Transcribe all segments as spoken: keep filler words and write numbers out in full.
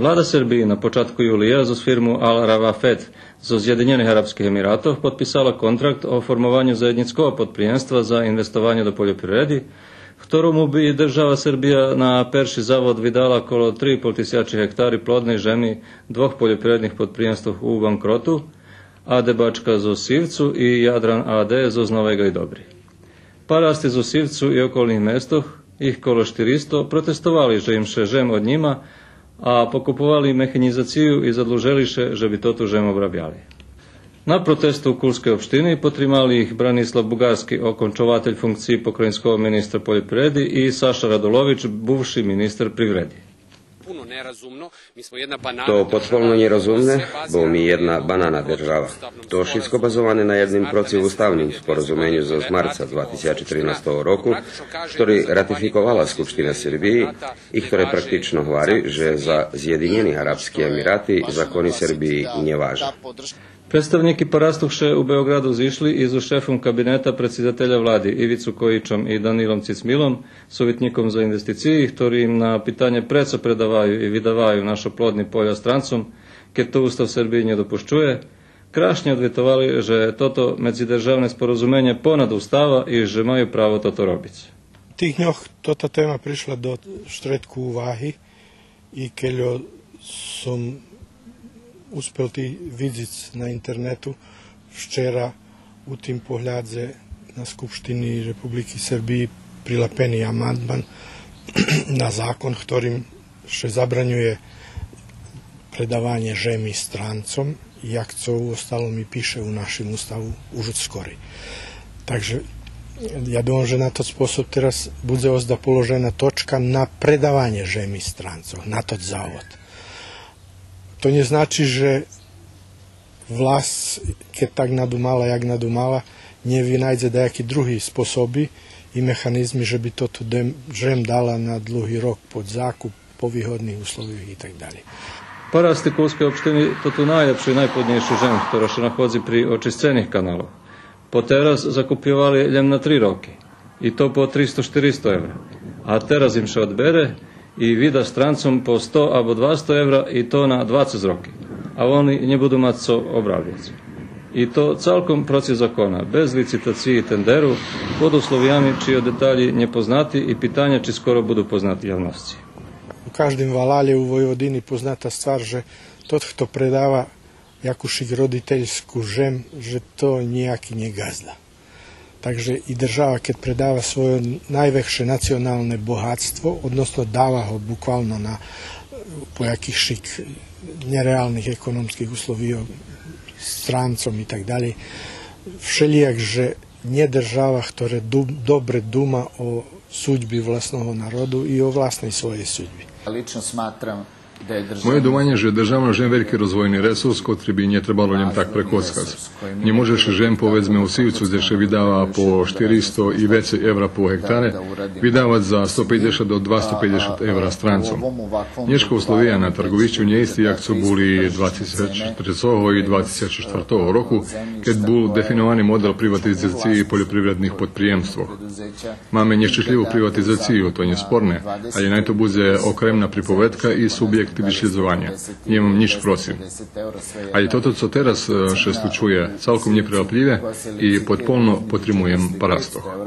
Влада Сербиї на початку юлия зоз фирму Al Rawafed зоз Зєдинєних Арапских Емиратох подписала контракт о формованю заєднїцкого подприємства за инвестованє до польопривреди, хторому би держава Сербия на перши завод видала коло три и пол тисячи гектари плодней жеми двох польопривредних подприємствох у банкроту, А Д Бачка зоз Сивцу и Ядран А Д зоз Новега и Добри. Парасти зоз Сивцу и околних местох, их коло штиристо, протестовали же им ше жем однїма, а покуповали механїзацию и задлужели ше же би тоту жем обрабяли. На протесту у Кулскей општини потримали их Бранислав Бугарски, окончователь функциї покраїнского министра польопривреди, и Саша Радулович, бувши министер привреди. То подполно нєрозумне, бо ми єдна банана держава. То шицко базоване на єдним процивуставним спорозуменю зоз марца два тисячи тринастого року, хтори ратификовала Скупштина Сербиї и хторе практично гвари же за Зєдинєни Арапски Емирати закони Сербиї нє важа. Представнїки Парасту ше у Беоґраду зишли и зоз шефом кабинета предсидателя влади Ивицу Коїчом и Данилом Цицмилом, совитнїком за инвестициї, хтори им на питанє прецо предаваю и видаваю нашо плодни поля странцом, кед то Устав Сербиї нє допущує, крашнє одвитовали же тото медзидержавне спорозуменє понад Устава и же маю право тото робиц. Тих дньох тота тема пришла до штредку уваги и кельо сом успел ти видзиц на интернету вчера у тим поглядзе на Скупштини Републики Сербиї прилапени амандман на закон хторим ше забранює предаванє жеми странцом, як цо уосталом и пише у нашим уставу уж од скори. Так же, я думам же на тот способ тераз будзе озда положена точка на предаванє жеми странцох, на тот завод. То нє значи же власц, кед так надумала, як надумала, нє винайдзе даяки други способи и механизми же би тоту дем-, жем дала на длуги рок под закуп, по вигодних условийох и так далєй. Парасти Кулскей општини тоту найлєпшу и найплоднєйшу жем, хтора ше находзи при очисцених каналох, потераз закупйовали лєм на три роки, и то по тристо-штиристо евра. А тераз им ше одбере и вида странцом по сто або двасто евра, и то на двацец роки. А вони нє буду мац цо обрабяц. И то цалком процив закона, без лицитациї и тендеру, под условиями чийо деталї нє познати и питаня чи скоро буду познати явносци. У каждим валалє у Войводини позната ствар же тот хто предава якуш родительску жем, же то нїяки нє ґазда. Так же и держава, кед предава свойо найвекше националне богатство, односно дава го буквално на, по якихшик нєреалних економских условийох странцом и так далєй, вшелїяк же нє держава хтора ду-, добре дума о судьби власного народу и о власней своєй судьби. Лично smatram Моє думанє же державна жем вельки розвойни ресурс котри би нє требало лєм так прекоцкац. Нє можеш жем, поведзме, у Сивцу, дзе ше видава по штиристо и вецей евра по гектаре, видавац за сто пейдзешат до двасто пейдзешат евра странцом. Нєшка условия на тарґовищу нє исти як цо були два тисячи третього и два тисячи штвартого року, кед бул дефиновани модел приватизациї польопривредних подприємствох. Маме нєщешлїву приватизацию, то нєспорне, алє най то будзе окремна приповедка и субєкт вишлїдзованя. Нємам нїч процив. Алє тото цо тераз, е, ше случує, цалком нєприлаплїве и подполно потримуєм Парастох.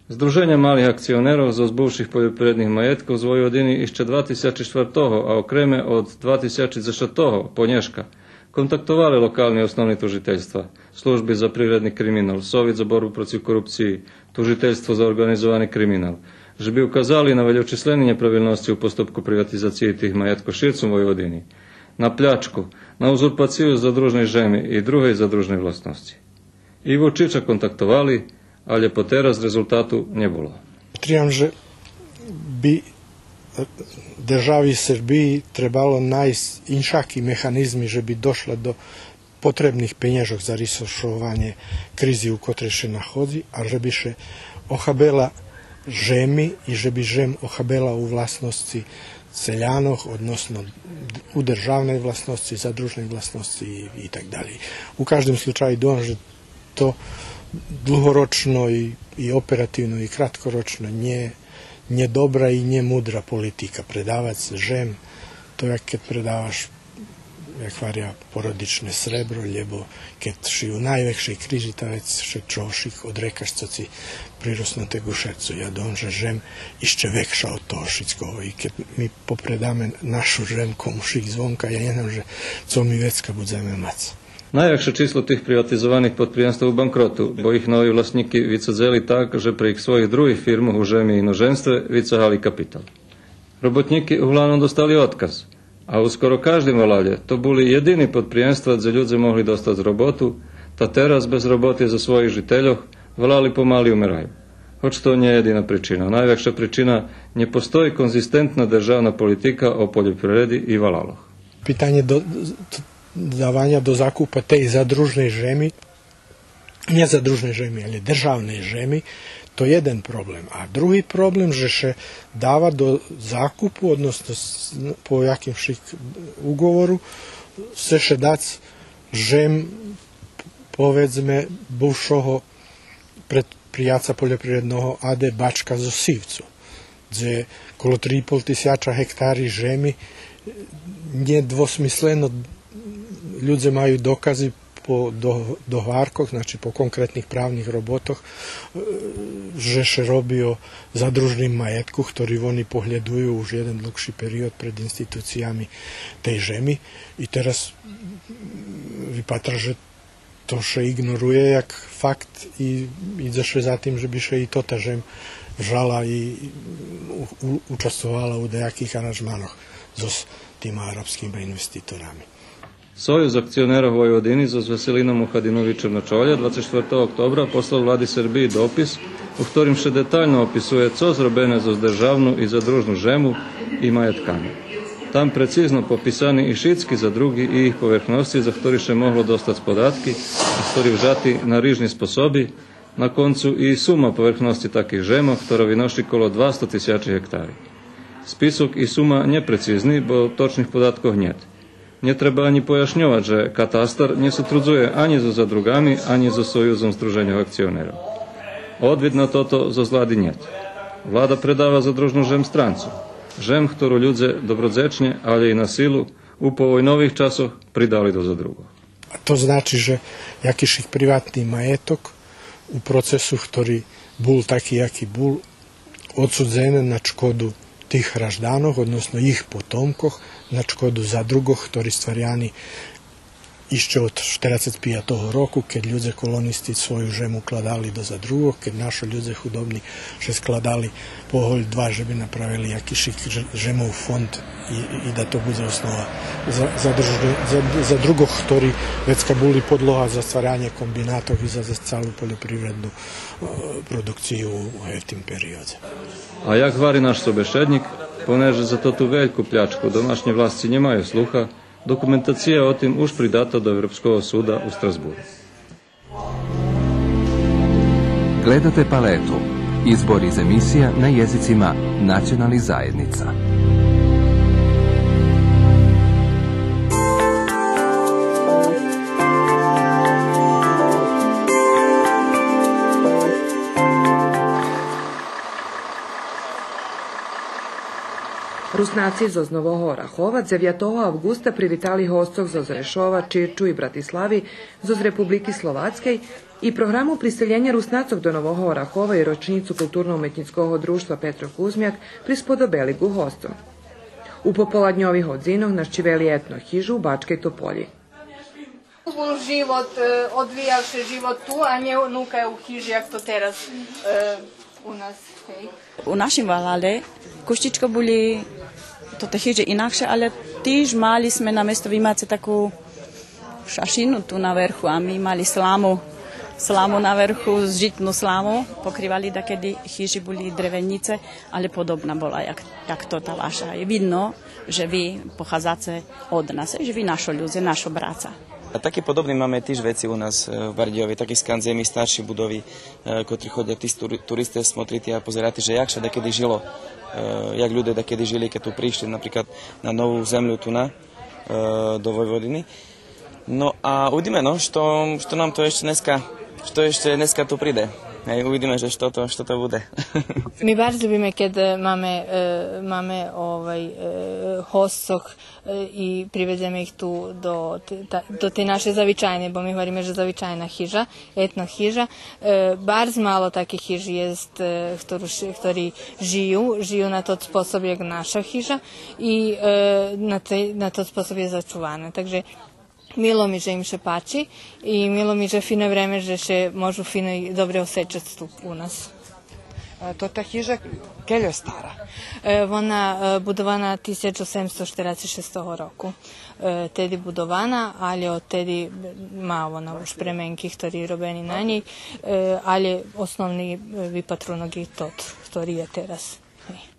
Здруженя малих акционерох зоз бувших польопривредних маєткох з Войводини ище два тисячи штвартого, а окреме од два тисячи дзешатого по нєшка, контактовали локални основни тужительства, Служби за привредни криминал, Совит за борбу процив корупциї, Тужительство за орґанизовани криминал, же би указали на вельочислени нєправилносци у поступку приватизациї тих маєткох ширцом Войводини, на плячку, на узурпацию задружней жеми и другей задружней власносци. И Вучича контактовали, алє потераз резултату нє було. Тримам же би, е, держави Сербиї требало найсц иншаки механизми же би дошла до потребних пенєжох за ришованє кризи у котрей ше находзи, а же би ше охабела жеми и же би жем охабела у власносци селянох, односно у державней власносци, задружней власносци и, и так далєй. У каждим случаю думам же то длугорочно и, и оперативно и краткорочно нє, нє добра и нє мудра политика. Предавац жем, то як кед предаваш, як гваря, породичне сребро, лєбо кед ши у найвекшей кризи, та вец ше чогошик одрекаш цо ци прироснуте ку шерцу. Я думам же жем ище векша од того шицкого. И кед ми попредаме нашу жем комушик звонка, я нє знам же цо ми вецка будземе мац. Найвекше число тих приватизованих подприємствох у банкроту, бо их нови власнїки вицадзели так же прейґ своїх других фирмох у жеми и иножемстве вицагали капитал. Роботнїки углавном достали одказ, а у скоро каждим валалє то були єдини подприємства дзе людзе могли достац роботу, та тераз без роботи за своїх жительох валали помали умераю. Гоч то нє єдина причина. Найвекша причина нє постої конзистентна державна политика о польопривреди и валалох. Питанє до, даваня до закупа тей задружней жеми, нє задружней жеми, але державней жеми, то єден проблем. А други проблем же ше дава до закупу, односно с-, по якимшик уговору, сце ше дац жем, поведзме, бувшого предприяца польопривредного А Д Бачка зоз Сивцу, дзе коло три и пол тисяча гектари жеми, нєдвосмислено людзе маю докази по до-, догваркох, значи по конкретних правних роботох, е, же ше роби о задружним маєтку, хтори вони поглєдую уж єден длугши период пред институциями тей жеми. И тераз, м, випатра же то ше иґнорує як факт и идзе ше за тим же би ше и тота жем вжала и у-, у-, участвовала у даяких аранжманох зоз тима арапскима инвеститорами. Союз акционерох Войводини зоз Веселином Мухадиновичом на чолє двацец штвартого октобра послал влади Сербиї допис у хторим ше детально описує цо зробене зоз державну и задружну жему и маєтками. Там прецизно пописани и шицки задруґи и їх поверхносци за хтори ше могло достац податки, а хтори вжати на рижни способи, на концу и сума поверхносци таких жемох, хтора виноши коло двасто тисячи гектари. Список и сума нєпрецизни, бо точних податкох нєт. Нє треба анї пояшньовац же катастар нє сотрудзує анї зоз задруґами, анї зоз Союзом здруженьох акционерох. Одвит на тото зоз влади нєт. Влада предава задружну жем странцу. Жем хтору людзе добродзечнє, алє и на силу, у повойнових часох придали до задруґох. А то значи же якишик приватни маєток у процесу хтори бул таки яки бул, одсудзене на чкоду тих гражданох, односно їх потомкох, на чкоду задруґох, хтори стваряни ище од штерацец пиятого року, кед людзе колонисти свою жем укладали до задруґох, кед нашо людзе худобни ше складали поголь два же би направели якишик ж-, жемов фонд и, и да то будзе основа за, за, за, за другох, хтори вецка були подлога за стварянє комбинатох и за, за цалу польопривредну, е, продукцию у гевтим периодзе. А як гвари наш собешеднїк, понеже за тоту вельку плячку домашнї власци нємаю слуха, документация о тим уж придата до Европского суда у Страсбуру. Gledate Paletu. Izbor iz emisija na jezicima nacionalnih zajednica. Руснаци зоз Нового Орахова дзевятого авґуста привитали госцох зоз Решова, Чирчу и Братислави, зоз Републики Словацкей и програму приселєня Руснацох до Нового Орахова и рочнїцу Културно-уметнїцкого дружтва Петро Кузмяк присподобели ґу госцох. У пополадньових годзинох нащивели етно хижу у Бачкей Тополї. Бул живот, е, одвиял ше живот ту, а нє нука у хижи, як то тераз, е, у нас, гей. У нашим валалє кущичко були тоте хижи инакше, але тиж мали зме на место вимац таку шашину ту на верху, а ми мали сламу, сламу на верху, житну сламу, покривали дакеди хижи, були древенїце, але подобна була як, як тота ваша. И видно же ви похадзаце од нас, же ви нашо людзе, нашо браца. А таки подобни маме тиж веци у нас, е, в Бардїйови, таки скандземи, старши будови, е, котри ходя тиж тури-, туристе смотрити а позерати же як ше дакеди жило, е, як люде дакеди жили кед ту пришли, наприклад, на Нову землю ту на, е, до Войводини. Но а увидиме, но, што, што нам то ище днеска, што ище днеска ту приде. Гей, увидиме же што то, што то буде. Ми барз любиме кед, е, маме, е, маме, овай, е, госцох, е, и приведземе их ту до те-, та-, до тей нашей завичайней, бо ми говориме же завичайна хижа, етно хижа. Е, барз мало таких хижи єст, е, хтору ш-, хтори жию, жию на тот способ як наша хижа и, е, на те-, на тот способ єст зачувана. Так же мило ми же им ше пачи и мило ми же фине време же ше можу фино и добре осечац ту у нас. Е, тота хижа кельо стара? Е, вона, е, будована тисяч осемсто штерацец шестого року. Е, теди будована, алє од теди ма вона уж пременки хтори робени на нєй, е, алє основни, е, випатрунок є тот, хтори є тераз. Гей.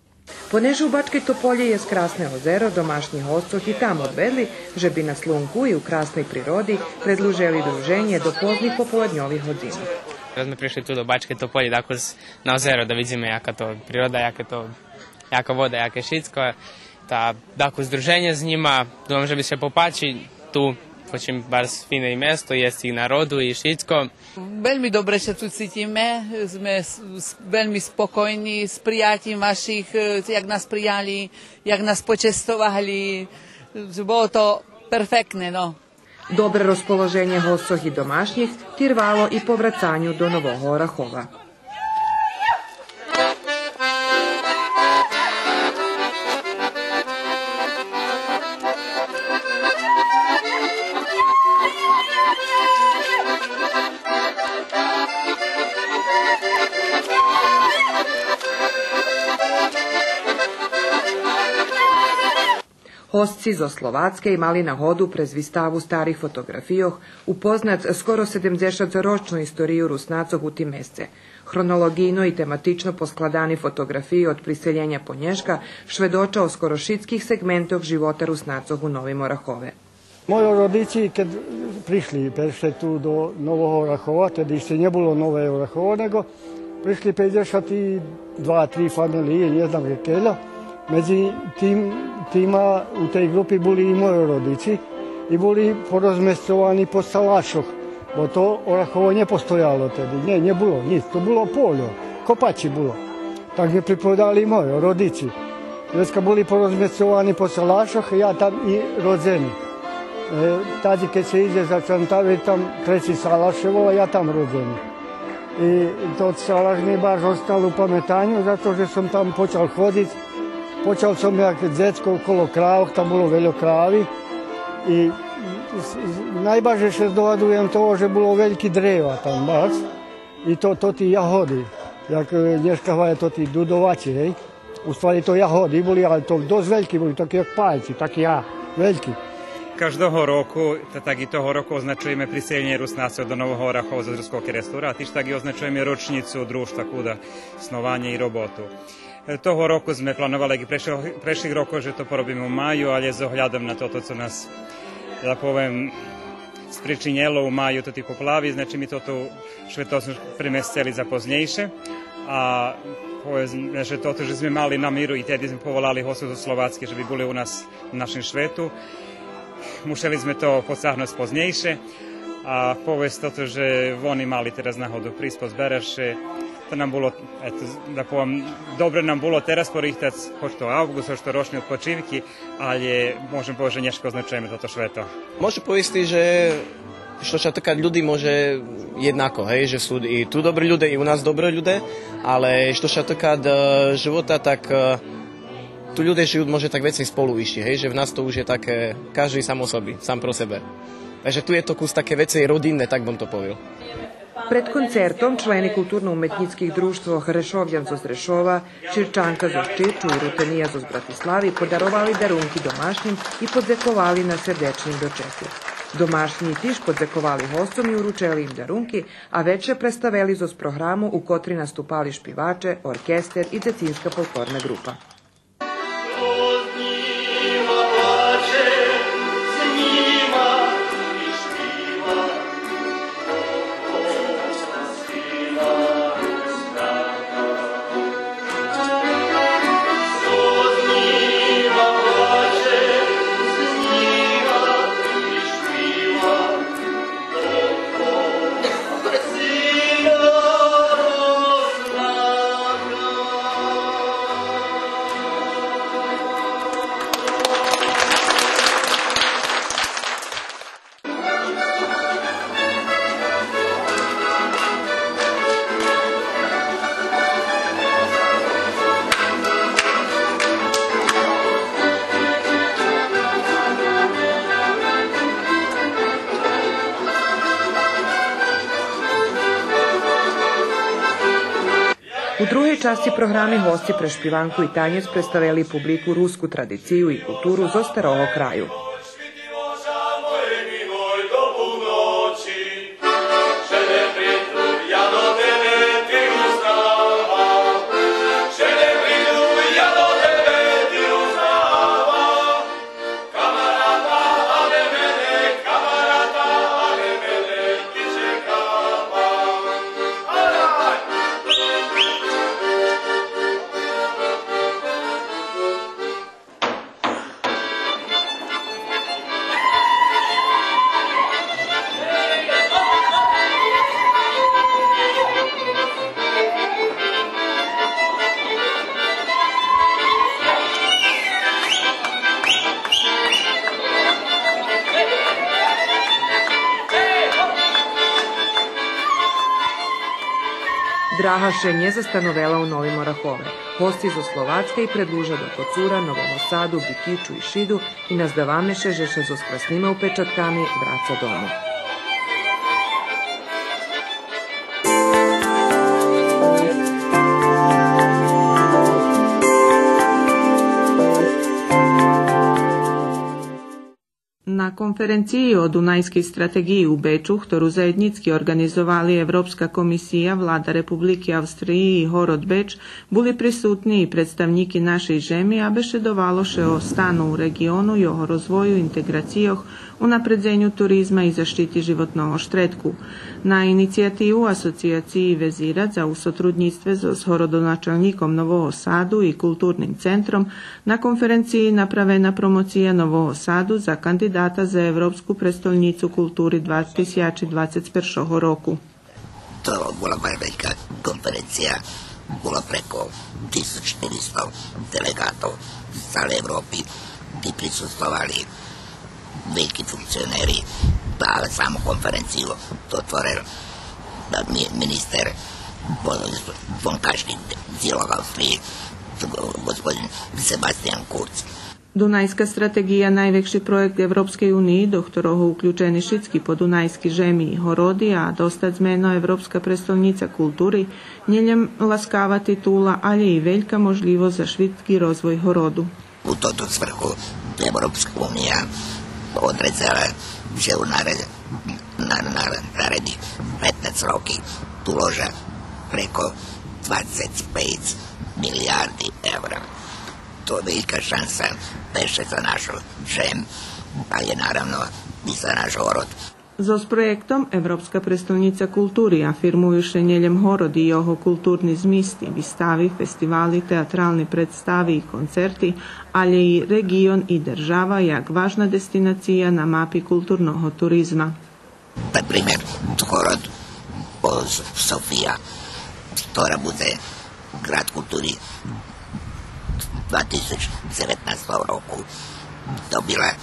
Понеже у Бачкей Тополї єст красне озеро, домашнїх госцох и там одведли, же би на слунку и у красней природи предлужели друженє до позних пополадньових годзинох. Зме пришли ту до Бачкей Тополї, дакус на озеро да видзиме яка то природа, яка то, яка вода, яке шицко. Та дакус друженє з нїма, думам же би ше попачи ту, хоч им барз фине и место, єст и народу и шицко. Вельми добре ше ту цитиме, зме с-, с-, вельми спокойни, з приятїм ваших, е, як нас прияли, як нас почестовали, було то перфектне, но. Добре розположенє госцох и домашнїх тирвало и по врацаню до Нового Орахова. Госци зоз Словацкей мали нагоду през виставу старих фотоґрафийох упознац скоро седемдзешатьрочну историю Руснацох у тим месце. Хронолоґийно и тематично поскладани фотоґрафиї од приселєня по нєшка шведоча о скоро шицких сегментох живота Руснацох у Новим Орахове. Мойо родици, кед пришли перше ту до Нового Орахова, теди ище нє було Нове Орахово, него пришли пейдзешат и два, три фамелиї, нє знам кельо. Медзи тим, тима у тей ґрупи були и мойо родици и були порозмесцовани по салашох, бо то Орахово нє постояло теди, нє, нє було нїч, то було польо, копачи було. Так ми приповедали и мойо родици. Вецка були порозмесцовани по салашох, я там и родзени. Е, тадзи кед ше идзе за Чантавир, там Креци салаш ше вола, я там родзени. И тот салаш ми баш остал у паметаню, зато же сом там почал ходзиц. Почал сом як дзецко коло кравох, там було вельо крави. И з-, з-, найбаржей ше здогадуєм того же було вельки древа там баш. И то, тоти ягоди, як, е, нєшка гваря, тоти дудоваци, гей. У ствари то ягоди були, але то досц вельки були, таки як пальци, таки, а, вельки. Каждого року, та так и того року означуєме приселєнє Руснацох до Нового Орахова зоз Руского Керестура, а тиж так и означуєме рочнїцу Дружтва Куда, снованє и роботу. Е, того року зме плановали, як и прешли-, прешлих рокох, же то поробиме у маю, але з оглядом на тото цо нас, да повем, спричинєло у маю тоти поплави, значи ми тото швето зме премесцели за познєйше. А поведзме же тото же зме мали намиру и теди зме поволали госцох зоз Словацкей же би були у нас на нашим швету, мушели зме то поцагнуц познєйше. А повесц тото же вони мали тераз нагоду присц, позберац ше, та нам було, ето, да повем, добре нам було тераз порихтац, хоч то авґуст, хоч то рочни одпочивки, але можем повесц же нєшка означуєме тото швето. Може повесц же што ше тика люди, може єднако, гей, же су и ту добри люде, и у нас добри люде, але што ше тика, е, живота, так, е, ту люде жию, може, так вецей сполу ище, гей, же в нас то уж є таке, кажди сам о соби, сам про себе. Так же ту є то кус таке вецей родинне, так бим то повел. Пред концертом члени културно-уметнїцких дружтвох Решовян зоз Решова, Чирчанка зоз Чирчу и Рутения зоз Братислави подаровали дарунки домашнїм и подзековали на сердечним дочеку. Домашнї тиж подзековали госцом и уручели им дарунки, а вечер представели зоз програму у котрей наступали шпиваче, оркестер и дзецинска фолклорна ґрупа. З нїма плаче, з нїма и шпивує. У другей часци програми госци през шпиванку и танєц представели публику руску традицию и културу зоз старого краю. Драга ше нє застановела у Новим Орахове. Госци зоз Словацкей предлужа до Коцура, Нового Саду, Бикичу и Шиду и наздаваме ше же ше зоз краснима упечатками враца дому. На конференциї о Дунайскей стратеґиї у Бечу, хтору заєднїцки орґанизовали Европска комисия, Влада Републики Австриї и город Беч, були присутни и представнїки нашей жеми, а бешедовало ше о стану у реґиону, його розвою, интеґрацийох, унапредзеню туризма и защити животного штредку. На инициятиву Асоцияциї Везирац, а у сотруднїцтве зоз городоначалнїком Нового Саду и Културним центром, на конференциї направена промоция Нового Саду за кандидата за Европску престолнїцу култури два тисячи двацец першого року. То була баш велька конференция, було преко тисяч штиристо делеґатох з цалей Европи, де присуствовали вельки функционери, а саму конференцию отворел ми-, министер во-, вонкашнїх дїлох Австриї, г-, ґосподин Себастиян Курц. Дунайска стратеґия найвекши проєкт Европскей униї, до хторого уключени шицки подунайски жеми и городи, а достац мено Европска престолнїца култури нє лєм ласкава титула, алє и велька можлївосц за швидки розвой городу. У тоту сврху Европска уния одредзела же у наре-, на-, на-, наредни петнац роки уложа преко двацец пейц милиярди евра. То велька шанса перше за нашу жем, а є наравно и за наш город. Зоз проєктом Европска престолнїца култури афирмую ше нє лєм город и його културни змисти, вистави, фестивали, театрални представи и концерти, алє и реґион и держава як важна дестинация на мапи културного туризма. На пример, город София, котра будзе град култури два тисяч дзеветнастого року, добила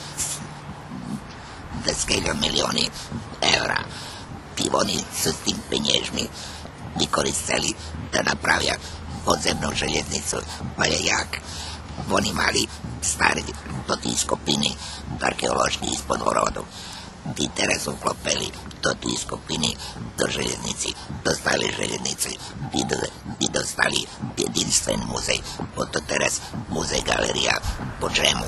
десет милиони евра. И вони су з тим пенєжми використели да направя подземну желєзницу. Алє як? Вони мали стари тоти скопини археолошки испод городу. И тераз уклопели тоти скопини до желєзници, достали желєзници и до-, и достали єдинствен музей. Ото тераз музей ґалерия по жему.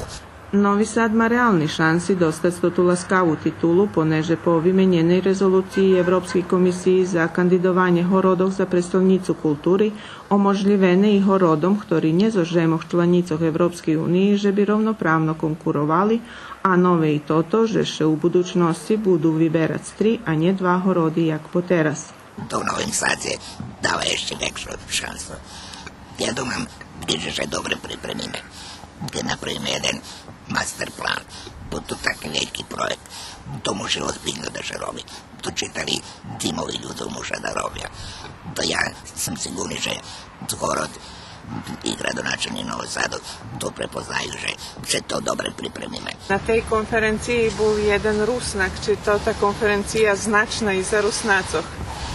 Нови Сад ма реални шанси достац тоту ласкаву титулу, понеже по вименєней резолуциї Европскей комисиї за кандидованє городох за престолнїцу култури оможлївене и городом хтори нє зоз жемох чланїцох Европскей униї же би ровноправно конкуровали, а нове и тото же ше у будучносци буду виберац три, а нє два городи як потераз. То в Новим Садзе дава ище векшу шансу. Я думам, кед же ше добре припремиме, кед направиме єден мастер план, бо ту таки вельки проєкт, то муши озбильно да ше роби. То читави тимови людзох муша да робя. То я сом сиґурни же город и градоначалнїк Нового Саду то препознаю же ше то добре припремиме. На тей конференциї бул єден Руснак, чи тота конференция значна и за Руснацох?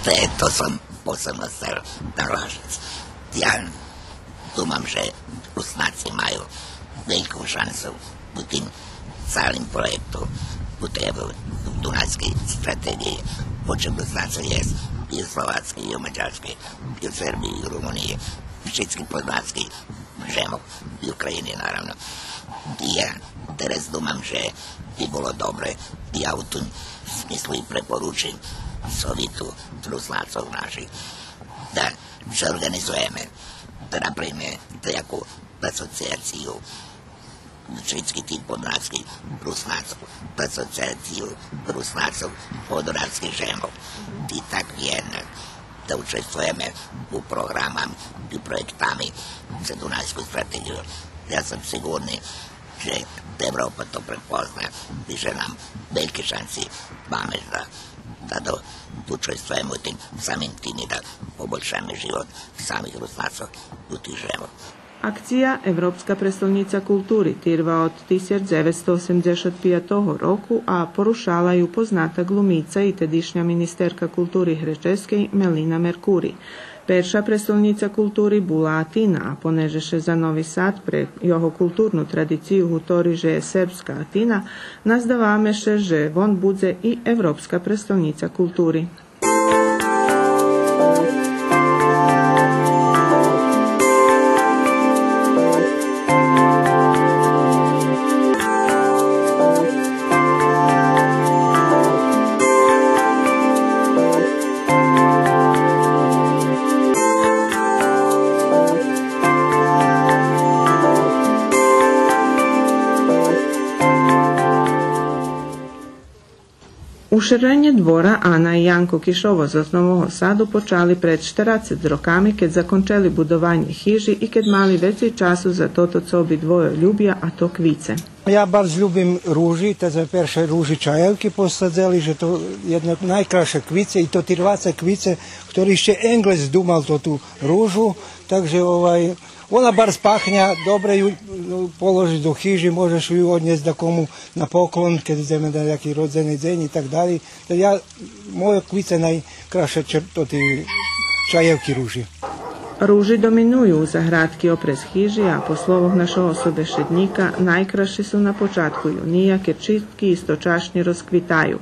Те, то сом посебно сцел наглашиц. Я думам же Руснаци маю вельку шансу у тим цалим проєкту, у тей Дунайскей стратеґиї, бо же Руснацох єст И у Словацкей, и у Мадярскей, и у Сербиї, и у Румуниї, шицки познатски жемох, и у України, наравно. И я тераз думам же би було добре, я у тим смислу и препоручим Совиту Руснацох наших, да ше орґанизуєме, да направиме даяку асоцияцию шицких тих познатских Руснацох, асоцияцию Руснацох подунавских жемох. И так вєдно да участвуєме у програмах и проєктами за Дунавску стратеґию. Я сом сиґурни же Европа то препозна и же нам вельки шанси маме да, да, да участвуєме у тим, самим тим и да побольшаме живот самих Руснацох у тих жемох. Акция Европска престолнїца култури тирва од тисяч дзеветсто осемдзешат пиятого року, а порушала ю позната глумица и тедишня министерка култури Греческей Мелина Меркури. Перша престолнїца култури була Атина, а понеже ше за Нови Сад пре його културну традицию гутори же є сербска Атина, наздаваме ше же вон будзе и Европска престолнїца култури. Уширенє двора Ана и Янко Кишово зоз Нового Саду почали пред штерацец роками, кед закончели будованє хижи и кед мали вецей часу за тото цо обидвойо любя, а то квице. Я барз любим ружи, та зме перше ружи чаєвки посадзели, же то єдно найкрасше квице, и то тирваце квице, хтори ище Енґлез думал тоту ружу, так же, овай, вона барз пахня, добре ю, ну, положиш до хижи, можеш ю однєсц дакому на поклон, кед идземе на даяки родзени дзень и так далєй. Та я, мойо квице найкрасше чер-, тоти чаєвки ружи. Ружи доминую у заградки опрез хижи, а по словох нашого собешеднїка, найкрасши су на початку юния, кед шицки источашнє розквитаю.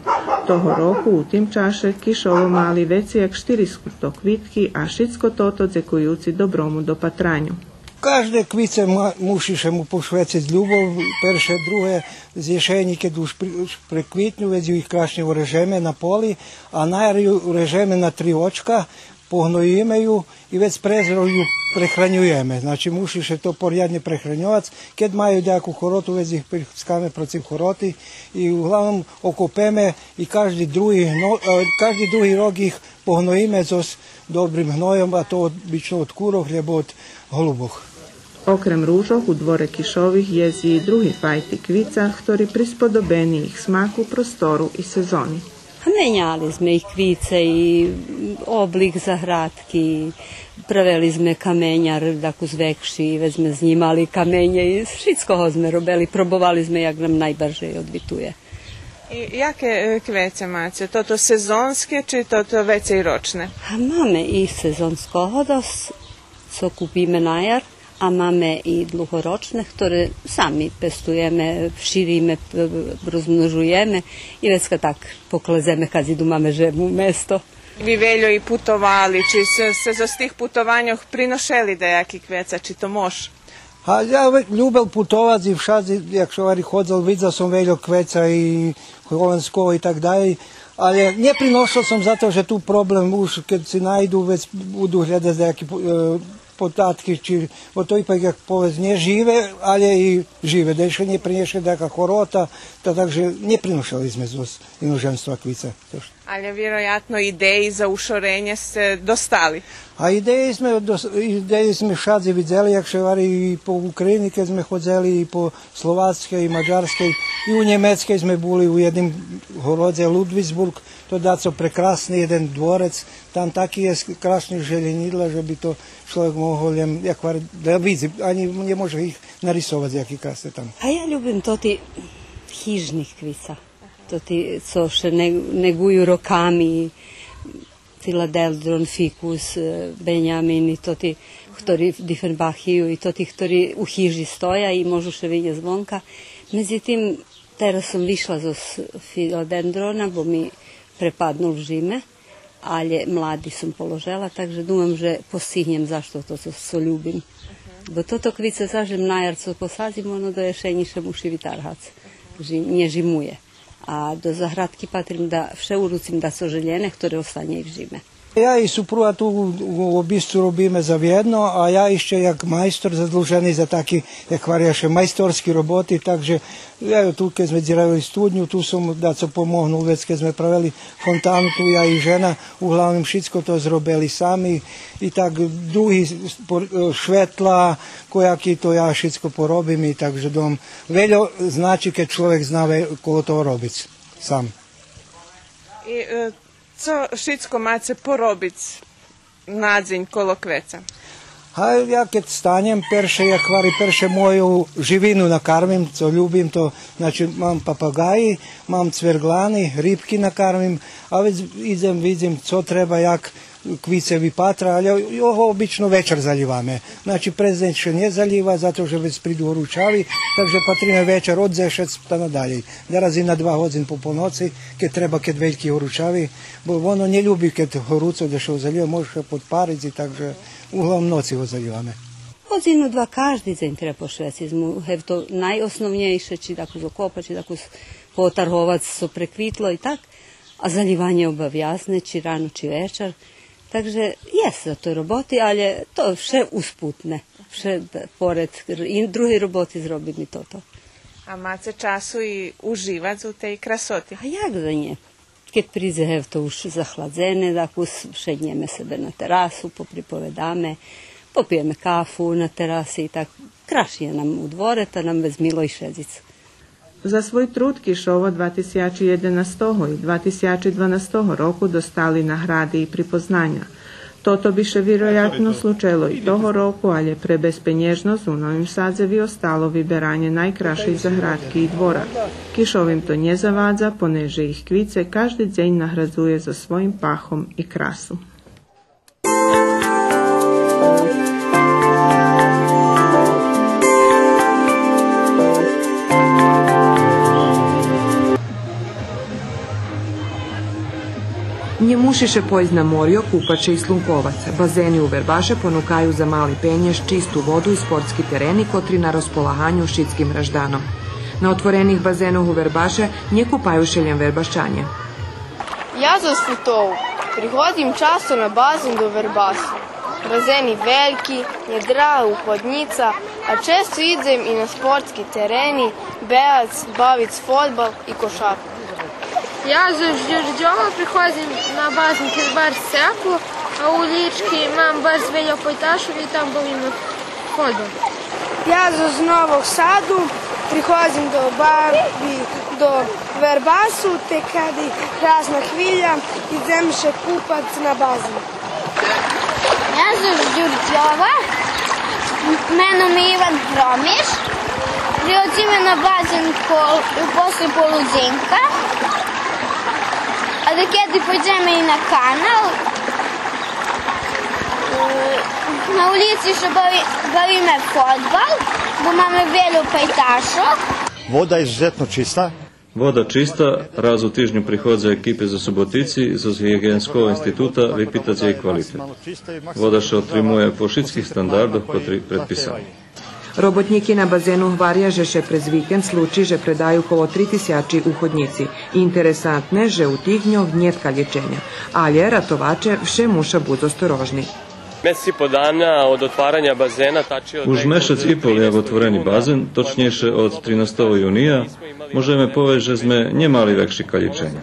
Того року у тим чаше Кишово мали вецей як штиристо квитки, а шицко тото дзекуюци доброму допатраню. Кажде квице ма-, мушиш му пошвециц любов, перше, друге, з єшенї, кед уж при-, преквитню, вец ю крашнє урежеме на поли, а на яр ю урежеме на три очка, погноїме ю и вец през рок ю прехранюєме. Значи, мушиш то поряднє прехраньовац. Кед маю даяку хороту, вец их прицкаме процим хороти и углавном окопеме и кажди други гно-, е, кажди други рок их погноїме зоз добрим гнойом, а то обично од курох, лєбо од голубох. Окрем ружох, у дворе Кишових єст и други файти квица, хтори присподобени их смаку, простору и сезони. А меняли зме и квице, и облик заградки, правели зме каменяр, дакус векши, вец зме знїмали каменє и шицко го зме робели, пробовали зме як нам найбаржей одвитує. И яке, е, квеце маце? Тото сезонске чи тото вецей рочне? А маме и сезонского досц, цо купиме на яр, а маме и длугорочне, хторе сами пестуєме, шириме, п-, розмножуєме и вецка так покладземе кадзи думаме же му место. Ви вельо и путовали, чи сце, сце зоз тих путованьох приношели даяки квеца, чи то мож? А я ве-, любел путовац и вшадзи, як ше гвари, ходзел, видзел сом вельо квеца и голландского и так далєй, але нє приношел сом зато же ту проблем уж, кед си найду, вец буду гледац даяки, е, податки, чи, бо то ипак, як повесц, нє живе, але и живе. Дайше нє принєше даяка хорота, та так же нє приношели зме зоз иножемства квица. Тож. Але вироятно идеї за ушоренє сце достали. А идеї зме дос-, идеї зме вшадзи видзели, як ше гвари, и по України кед зме ходзели, и по Словацкей, и Мадярскей, и у Нємецкей зме були у єдним городзе Лудвигсбурґ, то дацо прекрасни єден дворец, там таки єст красни желєнїдла, же би то чловек могол лєм, як гвари, да видзи, анї нє може их нарисовац, яки красни там. А я любим тоти хижни квица. Тоти цо ше не-, неґую роками, филаделдрон, фикус, е, бенямин и тоти хтори дифенбахию и тоти хтори у хижи стоя и можу ше видзиц звонка. Медзитим, тераз сом вишла зоз филадендрона, бо ми препаднул в жиме. алє млади сом положела, так же думам же постигнєм зашто то цо, цо любим. Бо тото квице заш лєм на яр цо посадзим, оно до єшенї ше муши витаргац. Жи-, нє жимує. А до заградки патрим да вше уруцим дацо желєне, хторе останє и в жиме. Я и супруга ту у, у обисцу робиме завєдно, а я ище як майстор задлужени за таки, як гваря ше, майсторски роботи, так же я ту кед зме дзиравели студню, ту сом дацо помогнул, вец кед зме правели фонтану, ту я и жена, углавним шицко то зробели сами, и так други спор-, е, шветла, кояки то я шицко поробим, и так же дом. Вельо значи кед чловек зна ве-, коло того робиц сам. И, е, цо шицко маце поробиц на дзень коло квеца? А я кед станєм, перше, як гвари, перше мою живину накармим, цо любим, то, значи, мам папаґаї, мам цверґлани, рибки накармим, а вец идзем, видзим цо треба, як квице випатра, алє його обично вечар залїваме. Значи, през дзень ше нє залїва, зато же вец приду горучави, так же патриме вечар од дзешец та надалєй. Дараз и на два годзин по поноци, кед треба, кед вельки горучави, бо воно нє люби кед горуцо, да ше го залїва, може ше подпариц, и так же углавним ноци го залїваме. Годзину-два кажди дзень треба пошвециц му, гевто найосновнєйше, чи дакус окопац, чи дакус потарговац цо преквитло и так, а залїванє обавязне, чи рано, чи вечар. Так же єст за то роботи, алє то вше успутне, вше поред р-, и другей роботи зробим и тото. А маце часу и уживац у тей красоти? А як же нє? Кед придзе гевто уж захладзене, дакус шеднєме себе на терасу, поприповедаме, попиєме кафу на тераси и так крашнє нам у дворе, та нам вец мило и шедзиц. За свой труд Кишово два тисячи єденастого и два тисячи дванастого року достали награди и припознаня. Тото би ше вироятно случело и того року, алє пре безпенєжносц у Новим Садзе виостало виберанє найкрашей заградки и двора. Кишово им то нє завадза, понеже их квице кажди дзень наградзує зоз своїм пахом и красу. Нє муши ше пойсц на морйо, купац ше и слунковац. Базени у Вербаше понукаю за мали пенєж чисту воду и спортски терени котри на розполаганю шицким гражданом. На отворених базенох у Вербаше нє купаю ше лєм Вербашанє. Я зоз Титову. Приходзим часто на базен до Вербасу. Базени вельки, нє драга уходнїца, а често идзем и на спортски терени, бегац, бавиц фодбал и кошарку. Я зоз Дюрдьова, приходзим на базен кед барз цепло, а у лїчки мам барз вельо пайташох и там бавиме фодбал. Я зоз Новог Саду, приходзим до баби до Вербасу, тек кади раз на хвиля идзем ше купац на базен. Я зоз Дюрдьова, м-, мено ми Иван Громиш, приходзиме на базен кол-, после полудзенка, а дакеди пойдземе и на канал. Е, на улїци ше бави-, бавиме фодбал, бо маме вельо пайташох. Вода єст изузетно чиста. Вода чиста, раз у тижню приходза екипи зоз Суботици, зоз Гиґиєнского института випитац єй квалитет. Вода ше отримує по шицких стандардох котри предписани. Роботнїки на базену гваря же ше през викенд случи же предаю коло три тисячи уходнїци. Интересантне же у тих дньох нєт калєченя, алє ратоваче вше муша буц осторожни. Месец и по дана од отвараня базена, тачи од... Уж мешац и пол як отворени базен, точнєйше од тринастого юния, можеме повесц же зме нє мали векши калєченя.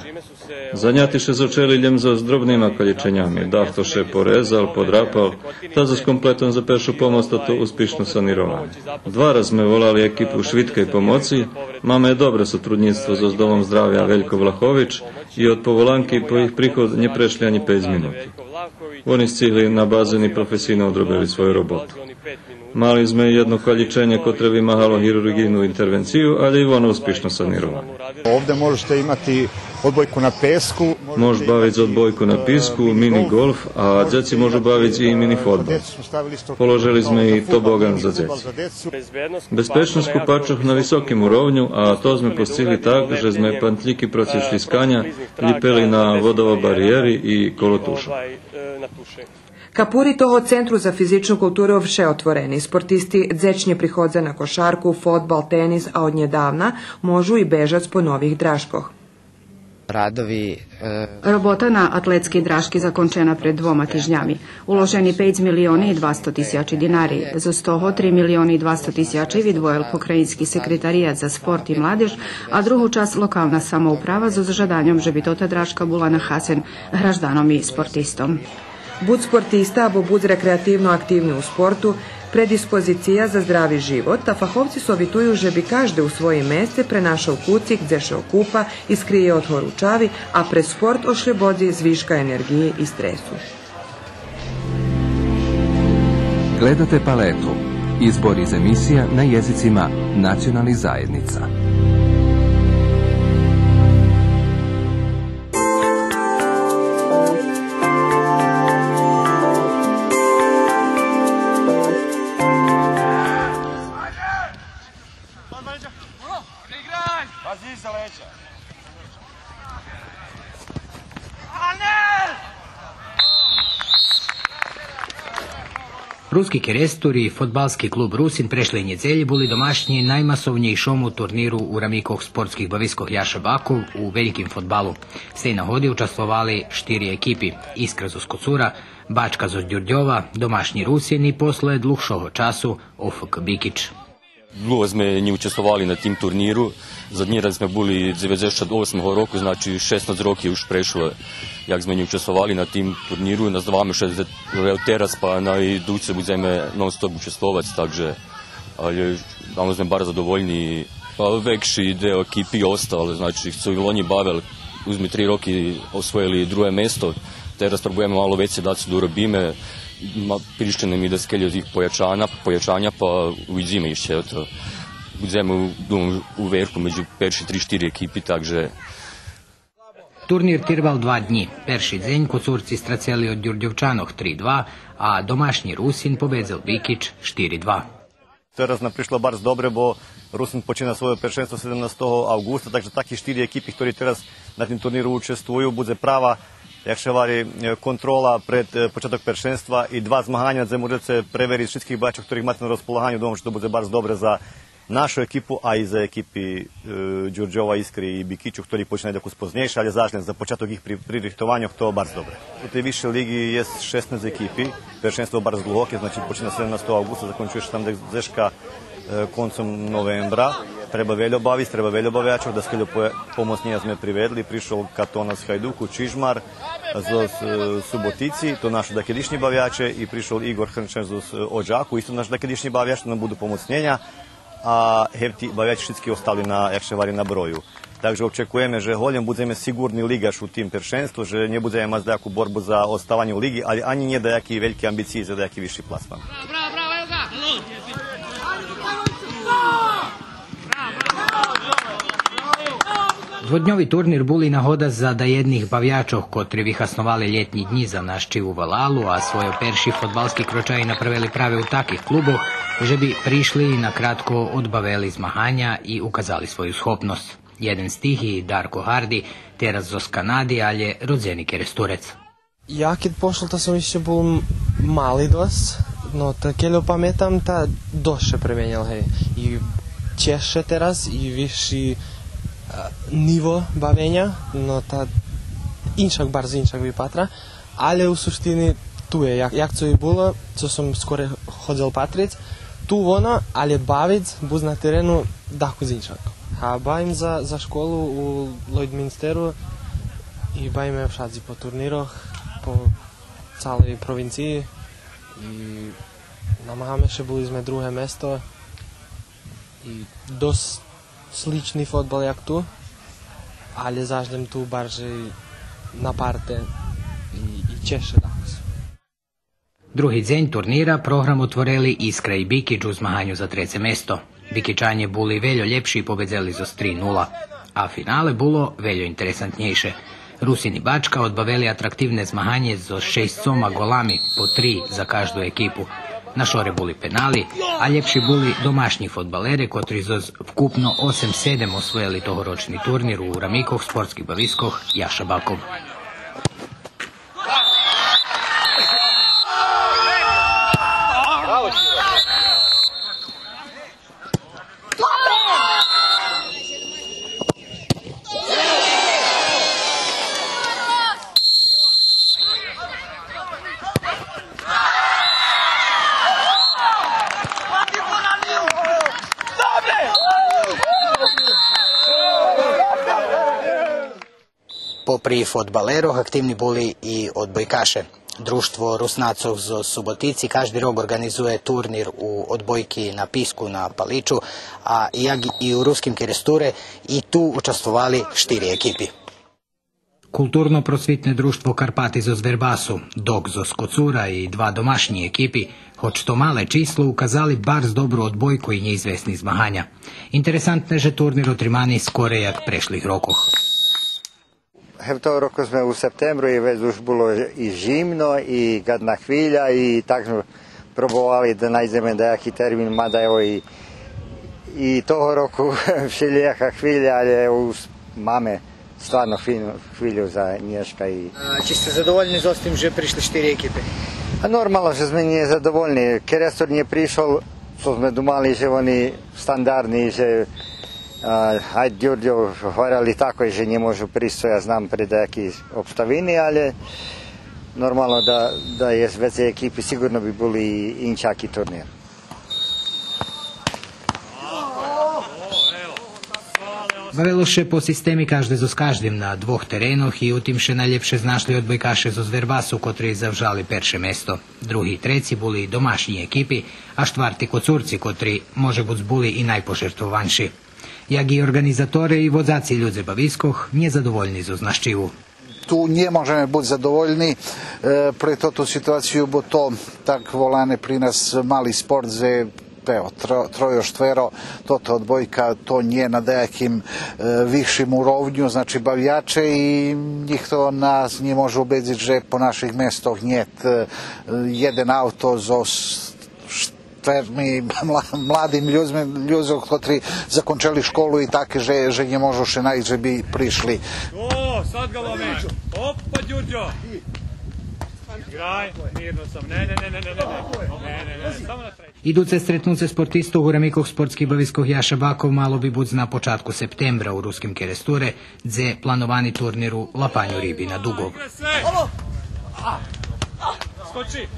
Заняти ше зачели лєм зоз дробнима калєченями, дахто ше порезал, подрапал, та зоз комплетом за першу помоц тото успишно санироване. Два раз зме волали екипу швидкей помоци, маме добре сотруднїцтво зоз Домом здравя Велько Влахович и од поволанки по їх приход нє прешли анї пейц минути. Вони сцигли на базени, професийно одробели свою роботу. Мали зме єдно калєченє котре вимагало гирурґийну интервенцию, алє и воно успишно санироване. Ovde možete imati Одбойку на песку. Мож бавиц одбойку на писку, мини голф, а дзеци можу бавиц и мини фодбал. Положели зме и тобоган за дзеци. Безпечносц купачох на високим уровню, а то зме постигли так же зме пантлїки проти шлїсканя лїпели на водобариєри и коло туша. Капури того Центру за физичну културу вше отворени. Спортисти дзечнє приходза на кошарку, фодбал, тенис, а однєдавна можу и бежац по нових дражкох. Радови, е, Робота на атлетскей дражки закончена пред двома тижнями. Уложени пейц милиони и двасто тисячи динари. Зоз того три милиони и двасто тисячи видвоєл Покраїнски секретарият за спорт и младеж, а другу часц локална самоуправа зоз жаданьом же би тота дражка була на хасен гражданом и спортистом. Буц спортиста або буц рекреативно активни у спорту, предиспозиция за здрави живот, та фаховци совитую же би кажде у своїм месце пренашол куцик дзе ше окупа и скриє од горучави, а през спорт ошлєбодзи звишка енерґиї и стресу. Гледате Палету. Избор из емисија на језицима националних заједница. Руски Керестур и фодбалски клуб Русин прешлей нєдзелї були домашнї наймасовнєйшому турниру у рамикох спортских бавискох Яша Баков у вельким фодбалу. З тей нагоди участвовали штири екипи: Искра зоз Коцура, Бачка зоз Дюрдьова, домашнї Русин и после длугшого часу ОФК Бикич. Длуго зме нє участвовали на тим турниру. Заднї раз зме були дзеведзешат осмого року, значи шеснац роки уж прешло як зме нє участвовали на тим турниру. Наздаваме ше же тераз па на идуце будземе нон-стоп участвовац, так же, але ано зме барз задовольни. Па векши дел екипи остал, значи, цо и лонї бавел, уж зме три роки освоєли друге место. Тераз пробуєме мало вецей дац доробиме. Ма, пришли нам и даскельо тих поячаня, поячаня, па увидзиме ище, ето. Будземе у, думам, у верху медзи перши три-штири екипи, так же. Турнир тирвал два днї. Перши дзень Коцурци страцели од Дюрдьовчанох три два, а домашнї Русин победзел Бикич штири два. Тераз нам пришло барз добре, бо Русин почина свойо першенство седемнастого авґуста, так же таки штири екипи хтори тераз на тим турниру учествую, будзе права, як ше гвари, е, контрола пред, е, початок першенства и два змаганя дзе можеце превериц шицких бавячох хторих мате на розполаганю. Думам же то будзе барз добре за нашу екипу, а и за екипи, е, Дюрдьова, Искри и Бикичу, хтори починаю дакус познєйше, але заш лєм за початок їх при-, пририхтованьох то барз добре. У тей висшей лиґи єст шеснац екипи, першенство барз длугоке, значи почина седемнастого авґуста, закончує ше там дзе-, дзешка, е, концом новембра. Треба вельо бавиц, треба вельо бавячох, даскельо по-, помоцнєня зме приведли, пришол Катона з Хайдуку, Чижмар зоз, е, Суботици, то нашо дакедишнї бавяче, и пришол Игор Хрнчан зоз, е, Оджаку, исто нашо дакедишнї бавяч, то нам буду помоцнєня, а гевти бавяче шицки остали на, як ше гвари, на брою. Так же очекуєме же голєм будземе сиґурни лиґаш у тим першенству, же нє будземе мац даяку борбу за оставанє у лиґи, але анї нє даяки вельки амбициї за даяки висши пласман. Дводньови турнир бул и нагода за даєдних бавячох, котри вихасновали лєтнї днї за нащиву валалу, а свойо перши фодбалски крочаї направели праве у таких клубох, же би пришли и накратко одбавели змаганя и указали свою схопносц. Єден з тих и Дарко Гарди, тераз зоз Канади, алє родзени Керестурец. Я кед пошол, та сом ище бул м-, мали досц, но та кельо паметам, та досц ше пременєл, гей. И чежше тераз, и висши, е, ниво бавеня, но та иншак, барз иншак випатра. Але у суштини ту є, як, як цо и було, цо сом скоре ходзел патриц, ту воно, але бавиц буц на терену дакус иншак. А бавим за, за школу у Лойдминстеру и бавиме вшадзи по турнирох, по цалей провинциї и намагаме ше, були зме друге место и досц слични фодбал як ту, але заш лєм ту баржей напарте и, и чежше дакус. Други дзень турнира програм отворели Искра и Бикич у змаганю за треце место. Бикичанє були вельо лєпши и победзели зоз три нула. А финале було вельо интересантнєйше. Русини Бачка одбавели атрактивне змаганє зоз шейсцома голами, по три за кажду екипу. На шоре були пенали, а лєпши були домашнї фодбалери, котри зоз вкупно осем седем освоєли тогорочни турнир у рамикох спортских бавискох Яша Баков. Попри фодбалерох, активни були и одбойкаше. Дружтво Руснацох зоз Суботици кажди рок орґанизує турнир у одбойки на писку на паличу, а як и у Руским Керестуре, и ту участвовали штири екипи. Културно-просвитне дружтво Карпати зоз Вербасу, ДОК зоз Коцура и два домашнї екипи, гоч то мале число, указали барз добру одбойку и нєизвесни змаганя. Интересантне же турнир отримани скорей як прешлих рокох. Гевтого року зме у септембру и вец уж було и жимно, и гадна хвиля, и так зме пробовали да найдземе даяки термин, мада ево и, и того року вшелїяка хвиля, але уж маме стварно фину хвилю за нєшка. И... А чи сте задовольни зоз тим же пришли штири екипи? А нормално же зме нєзадовольни. Керестур нє пришол, цо зме думали же вони стандардни, же А, гайд Дюрдьов гварели такой же нє можу присц, цо я знам, пре даяки обставини, але нормално да, да єст вецей екипи, сиґурно би були и иншаки турнир. Бавело ше по системи кажде зоз каждим на двох теренох и у тим ше найлєпше знашли одбойкаше зоз Вербасу, котри завжали перше место. Други и треци були домашнї екипи, а штварти Коцурци, котри, може буц, були и найпожертвованши. Як и орґанизаторе, и водзаци людзе бавискох нєзадовольни зоз нащиву. Ту нє можеме буц задовольни, е, пре тоту ситуацию, бо то так волане при нас мали спорт, дзе, ево, тро-, тройо, штверо, тото одбойка, то нє на даяким, е, висшим уровню, значи, бавяче, и нїхто нас нє може убедзиц же по наших местох нєт, е, єден авто зоз штверми мла-, младим людзми, людзох котри закончели школу и таки же, же нє можу ше найсц же би пришли. О, сад ґа ломи. Опа, Дюрдьо. Играй, мирно сам. Не, не, не. Не, не, не. Само на третє. Идуце стретнуце спортистох у рамикох спортских бавискох Яша Баков мало би буц на початку септембра у Руским Керестуре, дзе плановани турнир у лапаню риби на дугов. Скочи!